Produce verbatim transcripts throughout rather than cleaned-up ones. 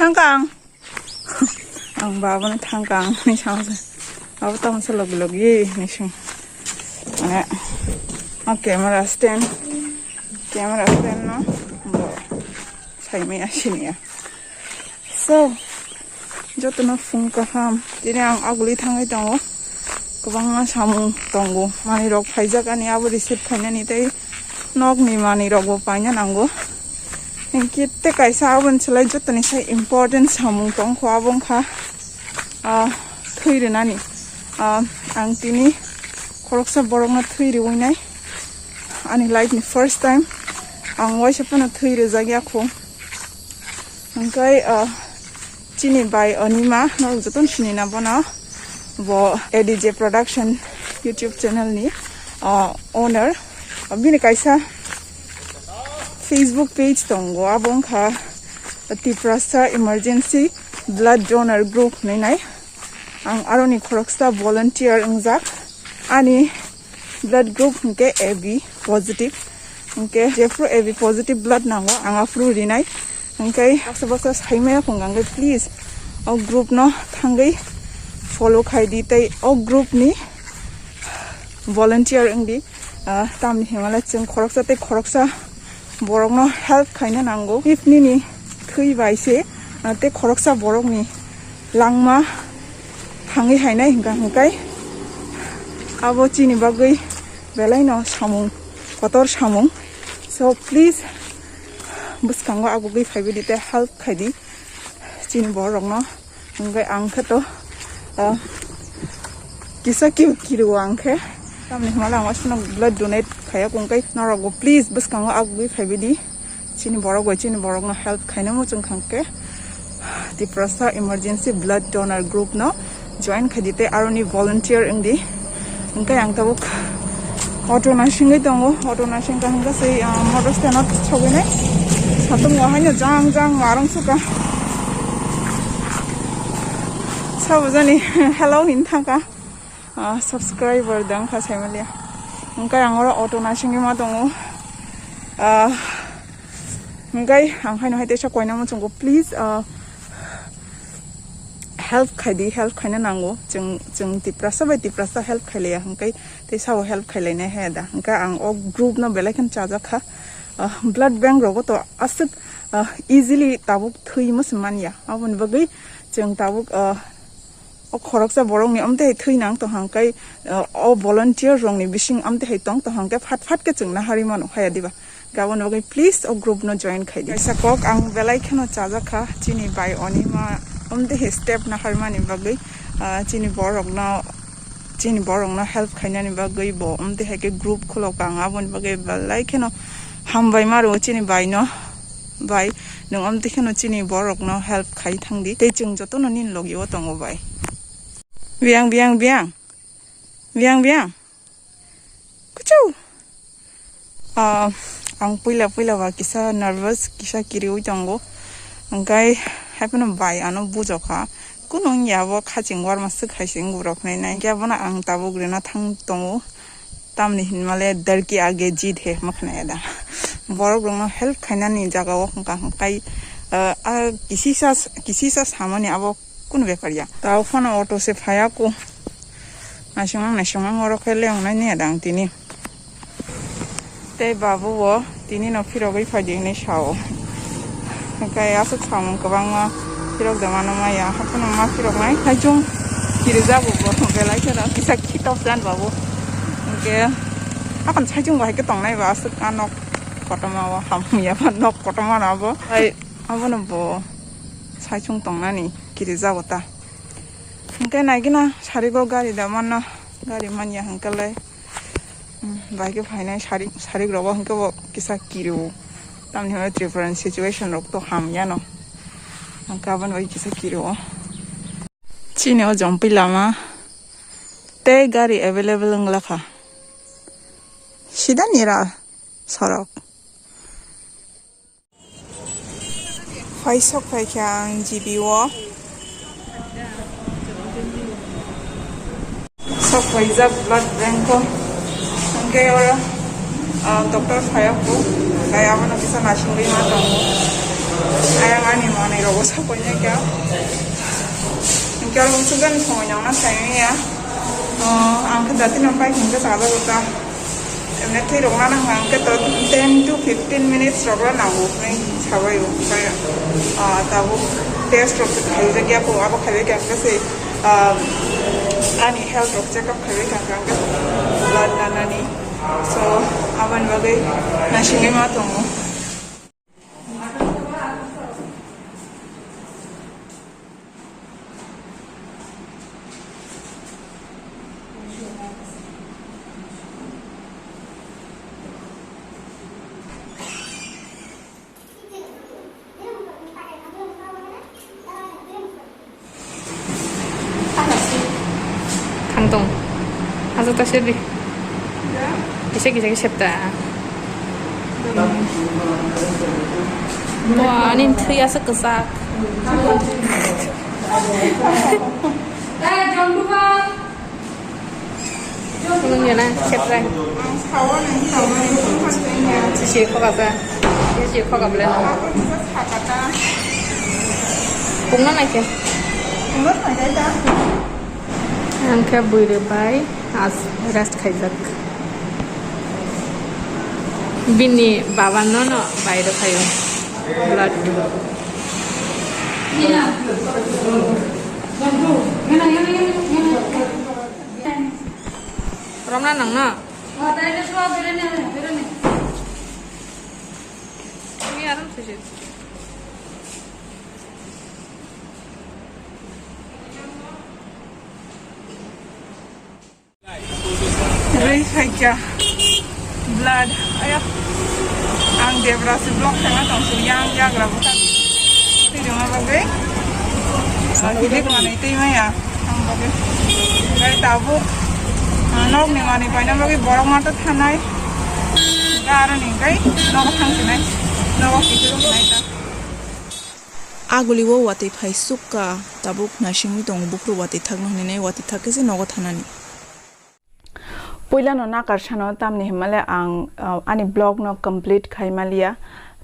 Thangkang. Ang babano thangkang hinwi sama se. Abo tamo se logi logi hinwi song. Mane, o camera stand, camera stand no bo saimaya siniya. So, jotono phung kaham. Tini ang aguli thangwi tongo. Kwbangma samung tongo. Manwi rok phaijak ani abo receive khainani tei nokni manwi rok bo paina nango. Hinkhe tei kaisa aboni slai jotoni sai important samung tongkho abo wngkha, ah, thwi rwnani. Ah, ang tini khoroksa borokno thwi rwinai. Ani life ni first time ang waisa phano thwi rwjak ya kho. Hingkai, ah, chini bai Anima, norok jotono sinina bono. Bo A D J Production YouTube channel ni, ah, owner. Bini kaisa Facebook page tongo, abo wngkha Tiprasa Emergency Blood Donor Group hinwi nai. Ang aroni khoroksa volunteer wngjak. Ani blood group hwnkhe A B positive. Hwnkhe jephru A B positive blood nango, ang aphru rinai. Hwnkhe baksa baksa saimaya phunga hwnkhe please o group no thangwi follow khai di tei o group ni volunteer wng di. Ah, tamni himale chwng khoroksa tei khoroksa borokno help khaina nango. If nini thwi bai se, ah, tei khoroksa borokni langma thangwi hainai hwnkha hwnkhe abo chini bagwi belaino samung, kotor samung. So please, bwskango agugwi phaibai di tei help khai di chini borokno. Hingke ang khe to, ah, kisa kiu kiru ang khe. Tamni hwnba ang wasano blood donate khaya kung kai norok bo please bwskango agugwi phaibai di. Chini borok bai chini borok no help khaina muchung khang khe. Tiprasa Emergency Blood Donor Group no join khai di tei aroni volunteer wng di. Hingke ang tabuk auto nasingwi tongo, auto nasing kaham khe sei, ah, motor stand o sogwi nai. Satung bo haino jang jang marung suka. Sabo jani hello hin thangka. Ah, subscriber dang kha saimaliya. Hingke ang oro auto nasingwi ma tongo. Ah, hingke ang haino hai teisa koina muchungo, please, ah, help khai di, help khaina nango. Chwng, chwng Tiprasa bai Tiprasa help khai laiya hingke tei sabo help khai lainai hai da. Hingke ang o group no belai kheno chajak kha. Ah, blood bank rogo to aswk, ah, easily tabuk thwi muchung manya. Aboni bagwi chwng tabuk, ah, o khoroksa borok ni amtwi hai thwi nang tong hang kai, ah, o volunteer rok ni bising amtwi hai tong tong hang khe phat phat khe chwng naharwi mano haya diba. Gabon bagwi please o group no join khai di. Kaisa kok ang belai kheno chajak kha chini bai Anima amtwi hai step naharmani bagwi, ah, chini borok no, chini borok no help khainani bagwi bo amtwi hai khe group khulok ang aboni bagwi belai kheno hambai maro chini bai no. Bai, nwng amtwi kheno chini borok no help khai thang di. Tei chwng joto no nini logi o tongo bai. Biyang, biyang, biyang. Biyang, biyang. Kuchu. Ah, ang puila puila ba kisa nervous, kisa kiriwi tongo. Hingkai haiphano bai ano bujokha. Kunu wngya bo khaching warma swk hai se wngwi rok nai nai. Hingke abono ang tabuk rina thang tongo. Tamni hinmale dar ki aage jeet hai ma khna ya da. Borok rokno help khainani jaga o hwnkha hwnkhe, ah, ah, kisisa, kisisa samani abo kunu bepar ya. Tao phano auto se phaya ko. Naisingwng naisingwng oro khe leong nai ni adang tini. Tei babu bo tini no phirogwi phai di hinwi sao. Hwnkhe aswk samung kwbangma phirok da mano maya. Haphano ma phirok nai. Saichung kirijago bo belai kheno kisa khitop jan babu. Hwnkhe haphano saichung bo hai khe tongnai ba aswk a nok kotorma o hamya ba nok kotorma no abo. Hai abono bo saichung tongnani kirijago ta. Hwnkhe naigina sarigo gari da mano, gari manya hwnkhe lai. Hmm, bai khe phainai sarik, sarik rogo hwnkhe bo kisa kirio. Tamni hwnba Tripura ni situation rok to hamya no. Hwnkhe aboni bai kisa kirio. Chini o jompui lama tei gari available wngla kha. Sida nira sorok. Phai sok phai kha ang G B o. Sok phaijak blood bank o. Hwnkhe oro, ah, doctor phaiya kho. Tei abono kisa naisingwi ma tongo. Ayang ani manwi rogo sapai nai kha. Hingke oro mungsa gani thongwi nangna sai ya. Oh, ang khe jati nang pai hingke chajago ta. Emne twi rok na nang hingke to ten to fifteen minutes rok la nango hinwi sabai o. Kaya, ah, tabuk test rok se khaijak ya po, abo khaibai kha hingke se, ah, ani health rok check up khaibai kha hingke blood nanani. So, aboni bagwi naisingwi ma tongo. Thang tong. Asa ta seri. Kisa kisa kisa ta. Wah, ani thwi asa kesak. Nung yana, kepra. Sisi khokasa. Sisi khokable no. Pungno naikhe. Ang khe bwrwi bai as rest khaijak. Bini baba no no bai rw phaio. Blood. Romna nang no? Ini aram sujud. Rwi khaikya blood. Aya. Ang debra se block khaima tong su yang yagra buka. Twi rima bagwi. Ah, hilik manwi twi maya. Ang bagwi. Gai tabuk. Ah, nok ni manwi paina bagwi borok ma to thanai. Garo ni gai nok thang sinai. Nok kitu sinai ta. Aguli o watwi phai sukka tabuk naisingwi tongo buphuru watwi thakno hinwi watwi thak khe se nogo thanani. Puilano nakar sano tamni himale ang, ah, ani vlog no complete khai maliya.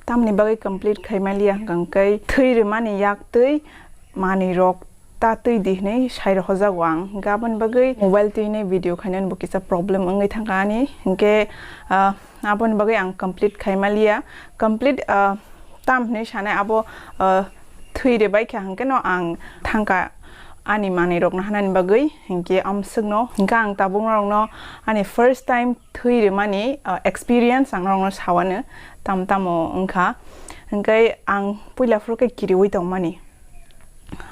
Tamni bagwi complete khai maliya hwnkhe thwi rwmani yak twi manwi rok ta twi di hinwi sai rohojago ang. Hwnkhe aboni bagwi mobile twi hinwi video khainani bo kisa problem wngwi thangkha ani. Hwnkhe, ah, aboni bagwi ang complete khai maliya. Complete, ah, tam hinwi sanai abo, ah, thwi rwbai kha hwnkhe no ang thangkha ani manwi rokno hanani bagwi, hinkhe amswkno, hinkhe ang tabuk norokno ani first time thwi rwmani, ah, experience ang norokno sawano tam tamo wngkha. Hinkhe ang puila phuru khe kiriwi tongmani,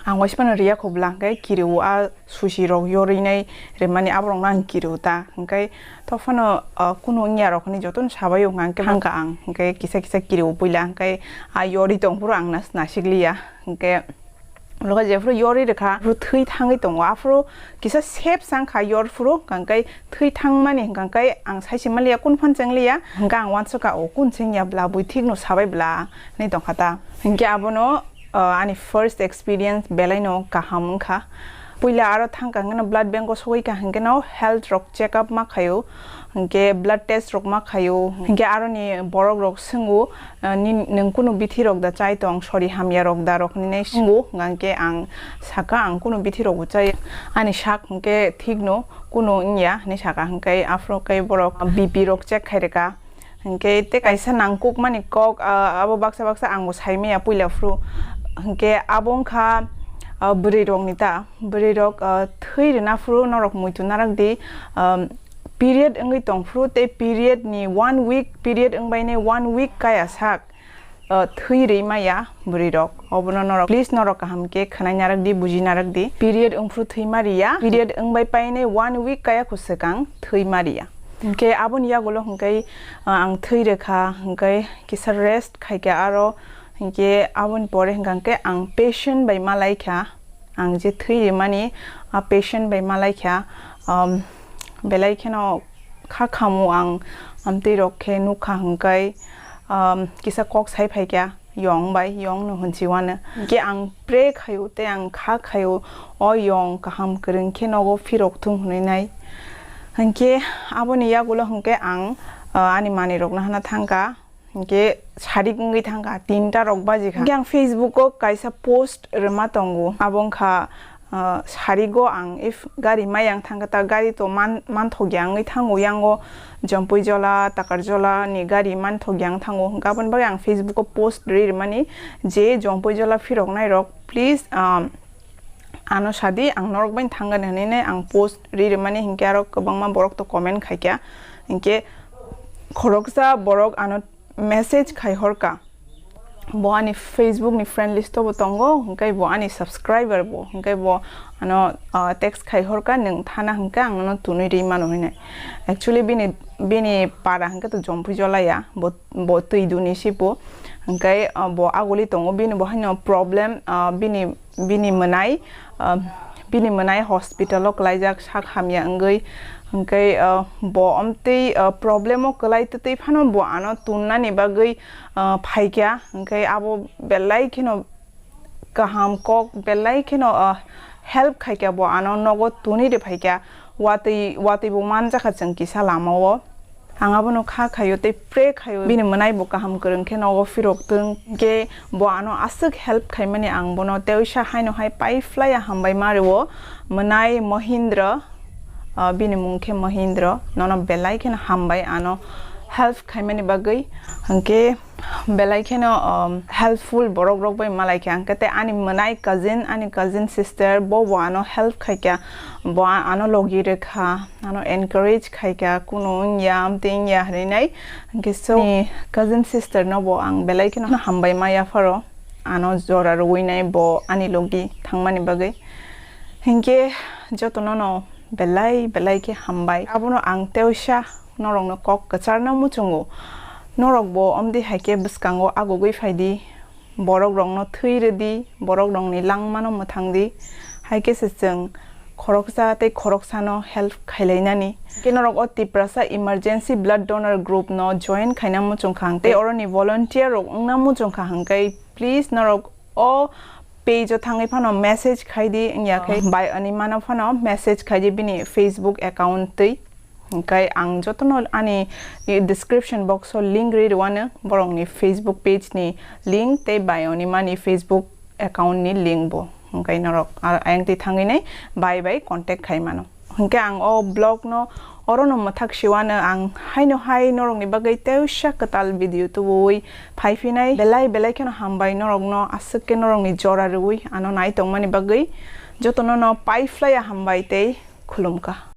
ang waisa phano riya khobla, hinkhe kiriwo a susi rok yorwi nai rwmani aborokno ang kiriwo ta, hinkhe tophano, ah, kunu wngya rok hinwi jotono sabai wngkha, hinkhe thangkha ang, hinkhe kisa kisa kiriwo puila, hinkhe a yorwi tong phuru ang nas-, nasikliya, hinkhe. Loga jephuru yori rwkha, aphuru thwi thangwi tongo. Aphuru kisa sep sang kha yor phuru, hwnkha khe thwi thangmani, hwnkha khe ang sai se manliya, kun phan cheng liya, hwnkha ang uansukha, o kun cheng ya bla, bui thikno sabai bla, hinwi tongkha ta. Hinkhe abono, o, ani first experience belai no kaham wngkha. Puila aro thangkha hwnkhe no blood bank o sogwi kha hwnkhe no health rok check up ma khaio. Hinkhe blood test rok ma khaio. Hinkhe aroni borok rok swngo, ah, ni, nwng kunu bithi rok da chai tong, sori hamya rok da rok hinwi swngo. Hinkhe ang saka, ang kunu bithi rok bo chai. Ani sak hinkhe thik no, kunu wngya hinwi saka. Hinkhe aphuru khe borok B P rok check khai rwkha. Hinkhe tei kaisa nangkukmani kok, ah, abo baksa baksa ang bo sai maya puila phuru. Hinkhe abo wngkha, ah, bwrwi rok ni ta. Bwrwi rok, ah, thwi rwna phuru norok muitu narak di, ah, period wngwi tong phuru tei period ni one week, period wngbai nai one week kaya sak, ah, thwi rwi maya bwrwi rok. Obono norok, please norok kaham khe khwnai narak di, buji narak di. Period wng phuru thwi ma riya, period wngbai pai nai one week kaya khu swkang thwi ma riya. Hinkhe aboni yagulo hinkhe, ah, ang thwi rwkha, hinkhe kisa rest khaikha aro, hinkhe aboni pore hinkha khe ang patient bai malaikha. Ang je thwi rimani, a patient bai malaikha, um, belai kheno kha khamu ang, amtwi rok khe nukha hwnkhe, um, kisa kok sai phaikha yong bai, yong no hwnchiwano. Hinkhe ang pray khaio tei ang kha khaio, o yong kaham kwrwng khe nogo phirok thung hwnwi nai. Hinkhe aboni yagulo hinkhe ang, uh, ani manwi rokno hana thangkha. Hinkhe sarik wngwi thangkha, tinta rok baji kha. Hinkhe ang Facebook o kaisa post rwma tongo, abo wngkha, ah, sarigo ang if gari mayang thangkha ta gari to man, manthokya wngwi thango, yango Jompuijola, Takarjola ni gari manthokya wng thango. Hinkhe aboni bagwi ang Facebook o post rwi rwmani je Jompuijola phiroknai rok, please, um, ano sadi, ang norok bai thangani hinwi nai ang post rwi rwmani, hinkhe aro kwbangma borok to comment khaikha. Hinkhe khoroksa borok ano message khai horka, bo ani Facebook ni friend list o bo tongo, hinkhe bo ani subscriber bo, hinkhe bo ano, ah, text khai horka, "Nwng thana hinkhe ang nono tunui rwi mano," hinwi. Actually bini, bini para hinkhe to Jompuijola ya, bo, bo Twiduni sipo, hinkhe, ah, bo aguli tongo, bini bo haino problem, ah, bini bini mwnai, ah, bini mwnai hospital o kwlaijak sak hamya wngwi, hwnkhe, ah, bo omtwi, ah, problem o kwlai twtwi phano bo ano tunnani bagwi, ah, phaikha, hwnkhe abo belai kheno kaham kok, belai kheno, ah, help khaikha bo ano nogo tuni rw phaikha, watwi, watwi bo manjakha chwng kisa lama o. Ang abono kha khaio tei pray khaio, bini mwnai bo kaham kwrwng khe nogo phirok tong, hinkhe bo ano aswk help khaimani ang bono teisa haino hai pai phlaiya hambai ma rwo. Mwnai Mohindra, ah, bini mung khe Mohindra, nono belai kheno hambai ano help khaimani bagwi, hinkhe belai kheno, um, helpful borok rok bai malai kha, hinkhe tei ani mwnai cousin, ani cousin sister bo bo ano help khaikha, bo a-, ano logi rwkha. Ano encourage khaikha, kunu wngya, amtwi wngya hinwi nai. Hinkhe so, ni cousin sister no bo ang belai kheno hambai ma yapharo. Ano jora rwui nai bo ani logi thangmani bagwi. Hinkhe jotono no belai belai khe hambai. Abono ang teisa norokno kok kwcharna muchungo. Norok bo omdi hai khe bwskango agugwi phaidi. Borok rokno thwi rwdi, borok rokni langmano mwthangdi, hai khe se chwng khoroksa tei khoroksano help khailainani. Hinkhe norok o Tiprasa Emergency Blood Donor Group no join khaina muchung kha hwnkhe, tei oroni volunteer rok wngna muchung kha hwnkhe, please norok o page o thangwi phano message khaidi, wngya khe bai ani mano phano message khaidi bini Facebook account twi. Hinkhe ang jotono ani description box o link ri rwano borokni Facebook page ni link tei bio ni mani Facebook account ni link bo. Hinkhe norok ar ayang twi thangwi nai bai bai contact khai mano. Hinkhe ang o vlog no oro no mwthak siwano ang haino hai norokni bagwi teisa kwtal video tubui phai phinai. Belai belai kheno hambai norokno, aswk khe norokni jora rwui ano nai tongmani bagwi. Jotono no pai phlaiya hambai tei khulumkha.